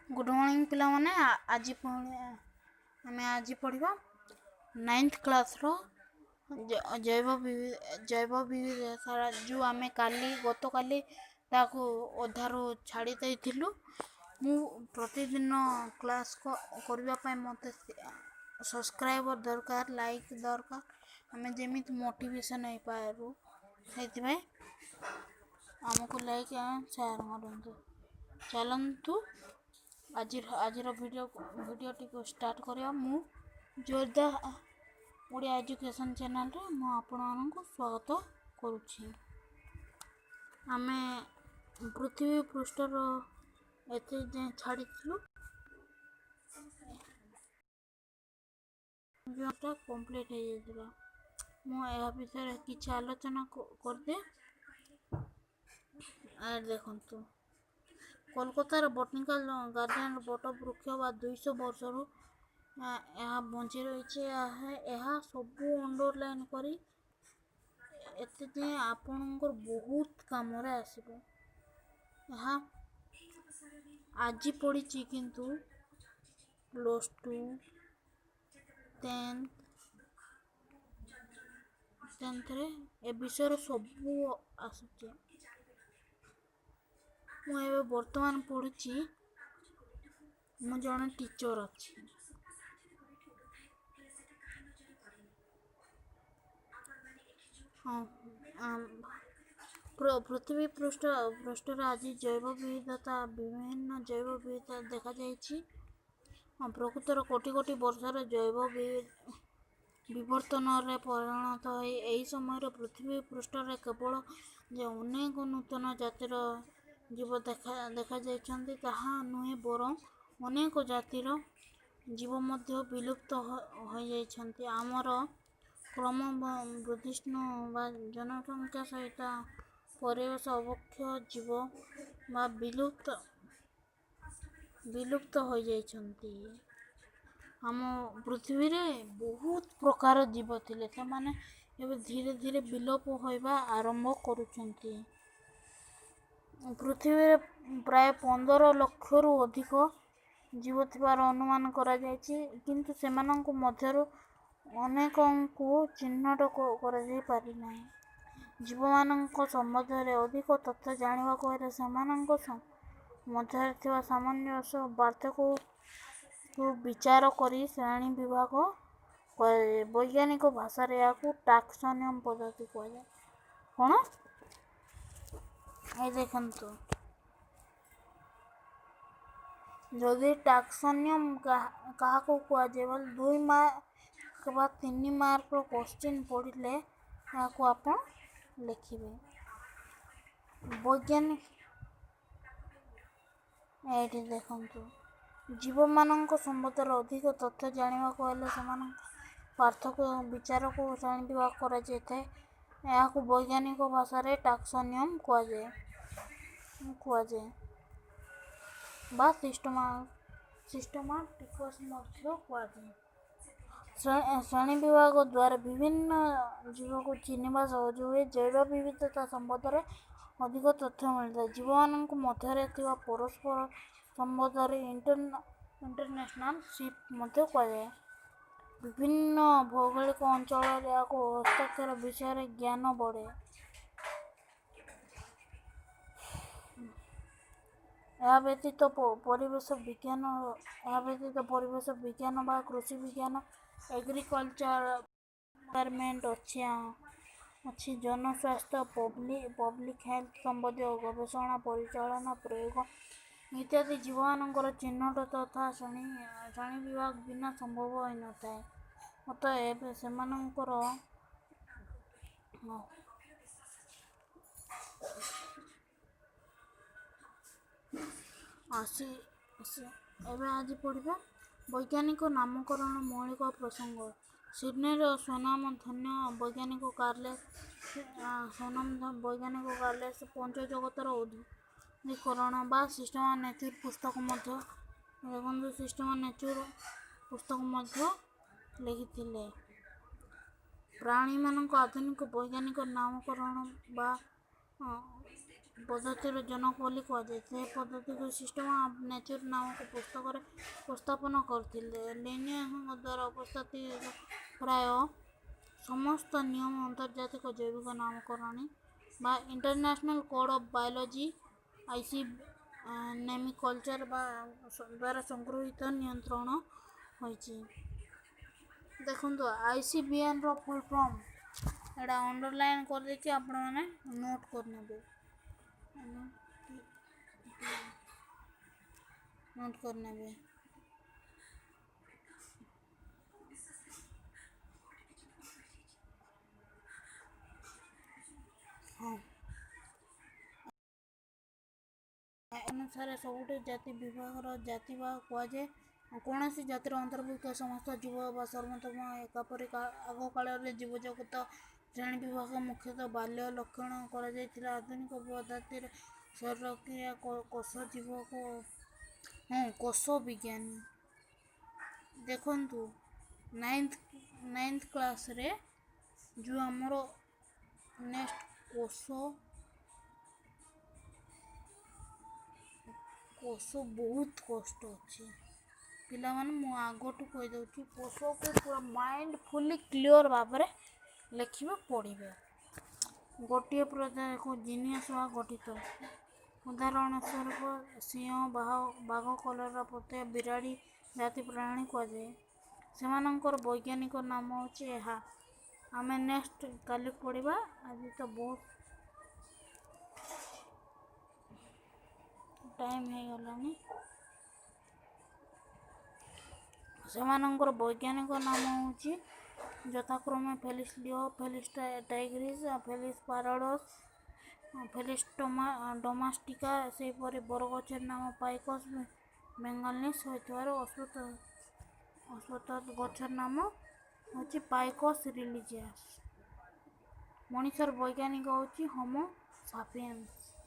Good morning ପିଲାମାନେ। ଆଜି ପୁଣି ଆମେ ଆଜି ପଢ଼ିବା ନାଇନ୍ଥ କ୍ଲାସ୍ର ଜୈବ ଜୈବ ବିବିଧତା, ଯେଉଁ ଆମେ କାଲି ଗତକାଲି ତାକୁ ଅଧାରୁ ଛାଡ଼ି ଦେଇଥିଲୁ। ମୁଁ ପ୍ରତିଦିନ କ୍ଲାସ୍ କରିବା ପାଇଁ ମୋତେ ସବସ୍କ୍ରାଇବର୍ ଦରକାର, ଲାଇକ୍ ଦରକାର, ଆମେ ଯେମିତି ମୋଟିଭେସନ୍ ହେଇପାରୁ। ସେଇଥିପାଇଁ ଆମକୁ ଲାଇକ୍ ଆଣ୍ଡ ସେୟାର କରନ୍ତୁ। ଚାଲନ୍ତୁ ଆଜିର ଭିଡ଼ିଓଟିକୁ ଷ୍ଟାର୍ଟ କରିବା। ମୁଁ ଜୋରଦା ଓଡ଼ିଆ ଏଜୁକେସନ୍ ଚ୍ୟାନେଲ୍ରେ ମୁଁ ଆପଣମାନଙ୍କୁ ସ୍ୱାଗତ କରୁଛି। ଆମେ ପୃଥିବୀ ପୃଷ୍ଠର ଏତେ ଯାଏଁ ଛାଡ଼ିଥିଲୁ, ଯେଉଁଟା କମ୍ପ୍ଲିଟ୍ ହେଇଯାଇଥିଲା। ମୁଁ ଏହା ବିଷୟରେ କିଛି ଆଲୋଚନା କରିଦିଏ। ଦେଖନ୍ତୁ, କୋଲକାତାର ବଟାନିକାଲ ଗାର୍ଡେନର ବଟ ବୃକ୍ଷ ବା 200 ବର୍ଷରୁ ଏହା ବଞ୍ଚି ରହିଛି। ଏହା ସବୁ ଅଣ୍ଡରଲାଇନ୍ କରି ଏତେ ଯାଏଁ ଆପଣଙ୍କର ବହୁତ କାମରେ ଆସିବ। ଏହା ଆଜି ପଡ଼ିଛି, କିନ୍ତୁ ପ୍ଲସ୍ ଟୁ, ଟେନ୍ଥରେ ଏ ବିଷୟରେ ସବୁ ଆସୁଛି। ମୁଁ ଏବେ ବର୍ତ୍ତମାନ ପଢ଼ୁଛି, ମୁଁ ଜଣେ ଟିଚର୍ ଅଛି। ହଁ, ପୃଥିବୀ ପୃଷ୍ଠରେ ଆଜି ଜୈବ ବିବିଧତା, ବିଭିନ୍ନ ଜୈବ ବିବିଧତା ଦେଖାଯାଇଛି। ପ୍ରକୃତର କୋଟି କୋଟି ବର୍ଷର ଜୈବ ବିବର୍ତ୍ତନରେ ପରିଣତ ହୋଇ ଏହି ସମୟରେ ପୃଥିବୀ ପୃଷ୍ଠରେ କେବଳ ଯେ ଅନେକ ନୂତନ ଜାତିର ଜୀବ ଦେଖାଯାଇଛନ୍ତି ତାହା ନୁହେଁ, ବରଂ ଅନେକ ଜାତିର ଜୀବ ମଧ୍ୟ ବିଲୁପ୍ତ ହୋଇଯାଇଛନ୍ତି। ଆମର କ୍ରମ ବୃଦ୍ଧିଷ୍ଣୁ ବା ଜନସଂଖ୍ୟା ସହିତ ପରିବେଶ ଅବକ୍ଷୟ ଜୀବ ବା ବିଲୁପ୍ତ ହୋଇଯାଇଛନ୍ତି। ଆମ ପୃଥିବୀରେ ବହୁତ ପ୍ରକାର ଜୀବ ଥିଲେ, ସେମାନେ ଏବେ ଧୀରେ ଧୀରେ ବିଲୋପ ହୋଇବା ଆରମ୍ଭ କରୁଛନ୍ତି। ପୃଥିବୀରେ ପ୍ରାୟ 15 ଲକ୍ଷରୁ ଅଧିକ ଜୀବ ଥିବାର ଅନୁମାନ କରାଯାଇଛି, କିନ୍ତୁ ସେମାନଙ୍କ ମଧ୍ୟରୁ ଅନେକଙ୍କୁ ଚିହ୍ନଟ କରାଯାଇ ପାରିନାହିଁ। ଜୀବମାନଙ୍କ ସମ୍ବନ୍ଧରେ ଅଧିକ ତଥ୍ୟ ଜାଣିବାକୁ ହେଲେ ସେମାନଙ୍କ ମଧ୍ୟରେ ଥିବା ସାମଞ୍ଜସ୍ୟ ପାର୍ଥକ୍ୟକୁ ବିଚାର କରି ଶ୍ରେଣୀ ବିଭାଗ କରାଯାଏ। ବୈଜ୍ଞାନିକ ଭାଷାରେ ଏହାକୁ ଟାକ୍ସୋନମି ପଦ୍ଧତି କୁହାଯାଏ। କ'ଣ ଏ ଦେଖନ୍ତୁ, ଯଦି ଟାକ୍ସୋନମି କାହାକୁ କୁହାଯାଏ ବୋଲେ 2 ମାର୍କ ବା 3 ମାର୍କର କୋଶ୍ଚିନ୍ ପଡ଼ିଲେ ଏହାକୁ ଆପଣ ଲେଖିବେ। ବୈଜ୍ଞାନିକ ଏଇଠି ଦେଖନ୍ତୁ, ଜୀବମାନଙ୍କ ସମ୍ବନ୍ଧରେ ଅଧିକ ତଥ୍ୟ ଜାଣିବାକୁ ହେଲେ ସେମାନଙ୍କ ପାର୍ଥକ୍ୟ ବିଚାରକୁ ଶ୍ରେଣୀ ବିଭାଗ କରାଯାଇଥାଏ। ଏହାକୁ ବୈଜ୍ଞାନିକ ଭାଷାରେ ଟାକ୍ସୋନମି କୁହାଯାଏ ବା ସିଷ୍ଟମାଟିକସ୍ ମଧ୍ୟ କୁହାଯାଏ। ଶ୍ରେଣୀ ବିଭାଗ ଦ୍ୱାରା ବିଭିନ୍ନ ଜୀବକୁ ଚିହ୍ନିବା ସହଜ ହୁଏ। ଜୈବ ବିବିଧତା ସମ୍ବନ୍ଧରେ ଅଧିକ ତଥ୍ୟ ମିଳିଥାଏ। ଜୀବମାନଙ୍କ ମଧ୍ୟରେ ଥିବା ପରସ୍ପର ସମ୍ବନ୍ଧରେ ଇଣ୍ଟରନ୍ୟାସନାଲ ସିପ୍ ମଧ୍ୟ କୁହାଯାଏ। ବିଭିନ୍ନ ଭୌଗୋଳିକ ଅଞ୍ଚଳରେ ଏହାକୁ ହସ୍ତାକ୍ଷର ବିଷୟରେ ଜ୍ଞାନ ବଢ଼େ। ଏହା ବ୍ୟତୀତ ପରିବେଶ ବିଜ୍ଞାନ ବା କୃଷି ବିଜ୍ଞାନ, ଏଗ୍ରିକଲଚର ଡିପାର୍ଟମେଣ୍ଟ ଅଛି। ଜନସ୍ୱାସ୍ଥ୍ୟ, ପବ୍ଲିକ୍ ହେଲ୍ଥ ସମ୍ବନ୍ଧୀୟ ଗବେଷଣା, ପରିଚାଳନା, ପ୍ରୟୋଗ ଇତ୍ୟାଦି ଜୀବମାନଙ୍କର ଚିହ୍ନଟ ତଥା ଶ୍ରେଣୀ ବିଭାଗ ବିନା ସମ୍ଭବ ହୋଇନଥାଏ। ଅତଏବ ସେମାନଙ୍କର ଆସି ଏବେ ଆଜି ପଢ଼ିବା ବୈଜ୍ଞାନିକ ନାମକରଣ ମୌଳିକ ପ୍ରସଙ୍ଗ। ସିଡନୀର ସ୍ୱନାମ ଧନ୍ୟ ବୈଜ୍ଞାନିକ କାର୍ଲେସ୍ ସ୍ୱନାମ ବୈଜ୍ଞାନିକ କାର୍ଲେସ୍ ପଞ୍ଚଜଗତର ଉଦ୍ଭିଦୀକରଣ ବା ସିଷ୍ଟମା ନେଚୁର ପୁସ୍ତକ ମଧ୍ୟ, ଦେଖନ୍ତୁ, ସିଷ୍ଟମା ନେଚୁର ପୁସ୍ତକ ମଧ୍ୟ ଲେଖିଥିଲେ। ପ୍ରାଣୀମାନଙ୍କ ଆଧୁନିକ ବୈଜ୍ଞାନିକ ନାମକରଣ ବା ପଦ୍ଧତିର ଜନକ ବୋଲି କୁହାଯାଏ। ସେ ପଦ୍ଧତିକୁ ସିଷ୍ଟମ ଅଫ୍ ନେଚର ନାମକ ପୁସ୍ତକରେ ଉପସ୍ଥାପନ କରିଥିଲେ। ଲିନିୟସଙ୍କ ଦ୍ୱାରା ଉପସ୍ଥାପିତ ପ୍ରାୟ ସମସ୍ତ ନିୟମ ଆନ୍ତର୍ଜାତିକ ଜୈବିକ ନାମକରଣୀ ବା International Code of Biology, IC nomenclature ବା ଦ୍ୱାରା ସଂଗୃହୀତ, ନିୟନ୍ତ୍ରଣ ହୋଇଛି। ଦେଖନ୍ତୁ, ଆଇସିବିଏନ୍ର ଫୁଲ୍ ଫର୍ମ ଏଇଟା ଅଣ୍ଡରଲାଇନ୍ କରିଦେଇଛି, ଆପଣମାନେ ନୋଟ୍ କରିନେବେ, ନୋଟ୍ କରିନେବେ। ହଁ, ଅନୁସାରେ ସବୁଠୁ ଜାତି ବିଭାଗର ଜାତି ବା କୁହାଯାଏ କୌଣସି ଜାତିର ଅନ୍ତର୍ଭୁକ୍ତ ସମସ୍ତ ଜୀବ ବା ସର୍ବୋତ୍ତମ ଏକାପରି। ଆଗକାଳରେ ଜୀବଜଗତ ଶ୍ରେଣୀ ବିଭାଗ ମୁଖ୍ୟତଃ ବାହ୍ୟ ଲକ୍ଷଣ କରାଯାଇଥିଲା। ଆଧୁନିକ ପଦ୍ଧତିରେ ଶରୀରକ୍ରିୟା କୋଷ ଜୀବକୁ, ହଁ, କୋଷ ବିଜ୍ଞାନୀ। ଦେଖନ୍ତୁ, ନାଇନ୍ଥ କ୍ଲାସ୍ରେ ଯେଉଁ ଆମର ନେକ୍ସଟ କୋଷ ବହୁତ କଷ୍ଟ ଅଛି ପିଲାମାନେ, ମୁଁ ଆଗଠୁ କହିଦେଉଛି। କୋଷକୁ ପୁରା ମାଇଣ୍ଡ ଫୁଲି କ୍ଲିଅର୍ ଭାବରେ ଲେଖିବେ, ପଢ଼ିବେ। ଗୋଟିଏ ପ୍ରଜାତିକୁ ଜିନିୟସ୍ ବା ଗଠିତ। ଉଦାହରଣ ସ୍ୱରୂପ ସିଂହ, ବାଘ, କଲରା ପତରିଆ, ବିରାଡ଼ି ଜାତି ପ୍ରାଣୀ କୁହାଯାଏ। ସେମାନଙ୍କର ବୈଜ୍ଞାନିକ ନାମ ହେଉଛି ଏହା। ଆମେ ନେକ୍ସଟ କାଲି ପଢ଼ିବା। ଆଜି ତ ବହୁତ ଟାଇମ୍ ହେଇଗଲାଣି। ସେମାନଙ୍କର ବୈଜ୍ଞାନିକ ନାମ ହେଉଛି ଯଥାକ୍ରମେ Felis leo, Felis tigris, Felis pardus, Felis domestica। ସେହିପରି ବରଗଛର ନାମ ପାଇକସ୍ ବେଙ୍ଗାଲେନ୍ସିସ୍ ହୋଇଥିବାରୁ ଅଶ୍ୱତ୍ଥ ଗଛର ନାମ ହେଉଛି ପାଇକସ୍ ରିଲିଜିଆସ୍। ମଣିଷର ବୈଜ୍ଞାନିକ ହେଉଛି ହୋମୋ ସାପିଏନ୍ସ।